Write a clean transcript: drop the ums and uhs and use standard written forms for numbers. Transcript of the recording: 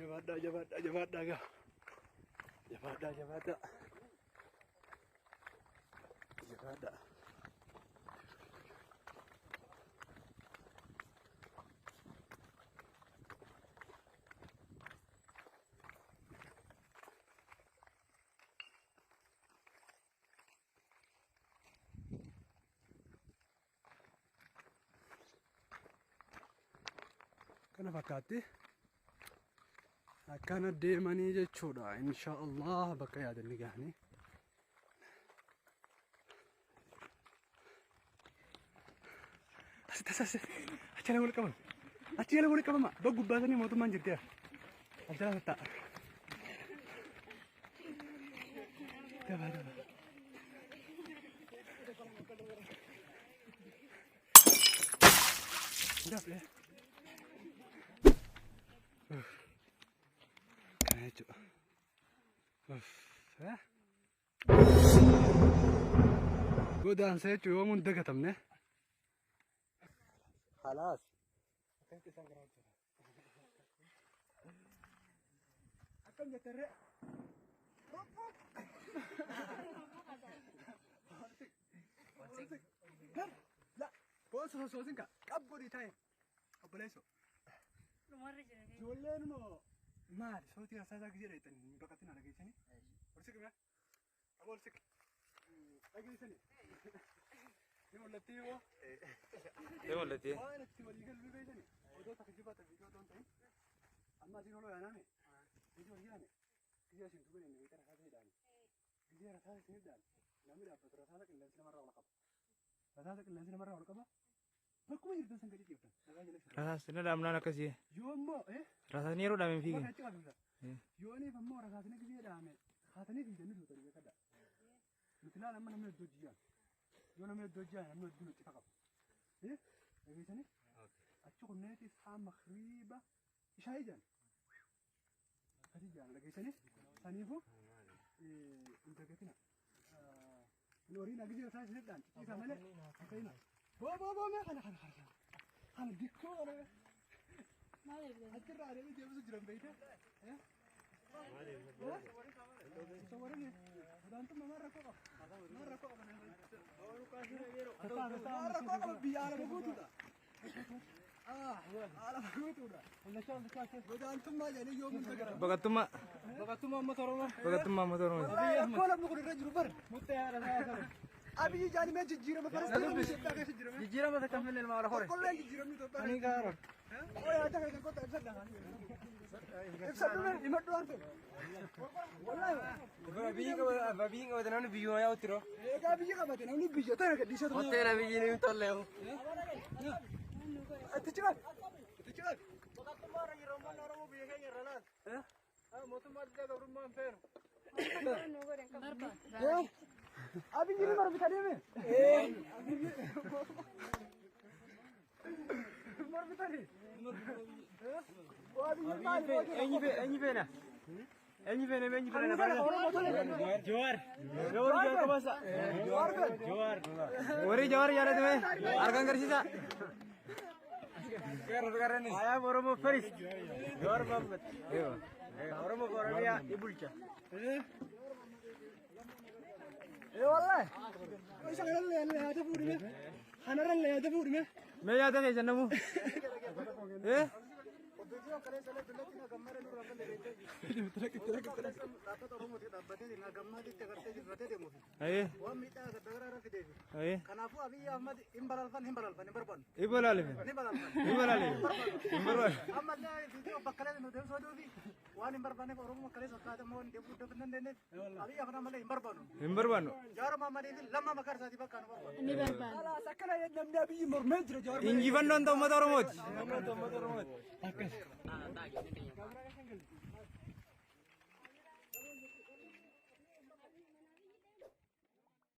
Jabaadhaa jabaadhaa jabaadhaa gaa. Jabaadhaa jabaadhaa. Jabaadhaa. Kana fakkaatti akkana deemanii jechuudha. Insha Allah bakka yaadanni gahanii. Asitti as achi jala wal qabama. Achi jala wal qabama. Bakka gubbaatanii mootummaan jirti. As jala tatta'a. Dabaa dabaa. Dafee. Kana jechuudha. Godaansa jechuun yoomuu hin dagatamne. Halaas. Akkam jettarree? Boonsa sossoosin ka qab godhii taa'e obboleessoo. Ijoolleen immoo maali sootii rasaasaa gisee dheettan hin baqatin dhageessanii. Ol siqi mee? Ol siqi. Dhageessanii. Ni mul'atti immoo. Ni mul'atti. Waan itti walii galuu beektanii odoo takka jibata viidiyoo otoo hin ta'in amma asiin oloo yaaname gisee ol yaane gisee asiin duuba inni beekta rasaasa hidhaani. Gisee rasaasa isin hidhaan namni dhaabbatu rasaasa qilleensi namarraa ol qaba. Rasaasa qilleensi namarraa ol qaba. Bakkuma jirtan san gadi ciiftan. Dhagaa jala sirra. Rasaasni dhaamnaan akkasii. Yoo immoo Rasaasni yeroo dhaame bakka fiige. achi qabda. Yoo aniif ammoo rasaasni gisee dhaame haatanii fiiganii duutanii beekadha. Nuti laala amma namni iddoo jiyaan. Yoo namni iddoo jiyaan namni hedduu nutti qaba. Dhageessanii? Achi kunneeti saa makriiba ishaa ijaan. Akkasii jaan dhageessanii? Saniifuu hin dagatina. Hin horiin agisee isaa isin dhaan ciciisa malee hin ta'ina. Boo boo boo mee kana kana kana kana dikkoo kana achirraa adeemee deebisu jiran beekte. Godaantummaa maal rakkoo qaba? Maal rakkoo qaba? Maal rakkoo qaba? Biyya alama guutuudha. Alama guutuudha. Godaantummaa jedhanii yoomuu hin dagatamu. Baqattummaa. Baqattummaa uummata Oromoo. Baqattummaa uummata Oromoo. Rakkoo namni kun irra jiru bar. Abiyyi jaalimee jijjiirama faransaayii Itoophiyaa keessa jira. Jijjiirama takka hin ilma hora hore. Qolleen jijjiiramni Itoophiyaa keessa jira. Oo yaada keessan kottaa ibsadha. Ibsadhu mee himadhu waan ta'e. Wallaahi. Biyyi qabate namni biyyuma yaa'utti roo. Egaa biyya qabate namni biyya tana gadhiisee ture. Hoteela biyyi ni tolle. Itti ciqabi. Itti ciqabi. Abiyyi ni mormita deeme. Mormitanii. Abiyyi maali? Eenyu feena? Eenyu feena? Eenyu feena? Oromoo tole. Jawaar. Jawaar Jawaar qabasa. Jawaar feena. Jawaar. Warri Jawaar jaallatame harkaan agarsiisa. Ayaaf Oromoo Faris. Jawaar Mohaammed. Oromoo Oromiyaa ni bulcha. Ee wallahi. Isa kanarra yaada fuudhime. Kanarra yaada fuudhime. Mee yaada keessan namu? Eh? Ayee. Ayee. Kanaafuu Abiyyi Ahmad hin balalfan hin balalfan hin barbaannu. Ibo laalefe. Ni balalfan. Ibo laalefe. Hin barbaadu. Ammallee viidiyoo bakka lee nu deemsuu aduufi waan hin barbaanneef Oromoo bakka lee fakkaata immoo hin deemuu hin dandeenyeef Abiyyi Ahmad ammallee hin barbaannu. Hin barbaannu. Jawaar Mohammadii fi Lammaa Magarsaa bakka nu barbaannu. Ni barbaanna. Alaas akkana namni Abiyyi mormee jira Jawaar Injifannoon ta'u uummata Oromooti.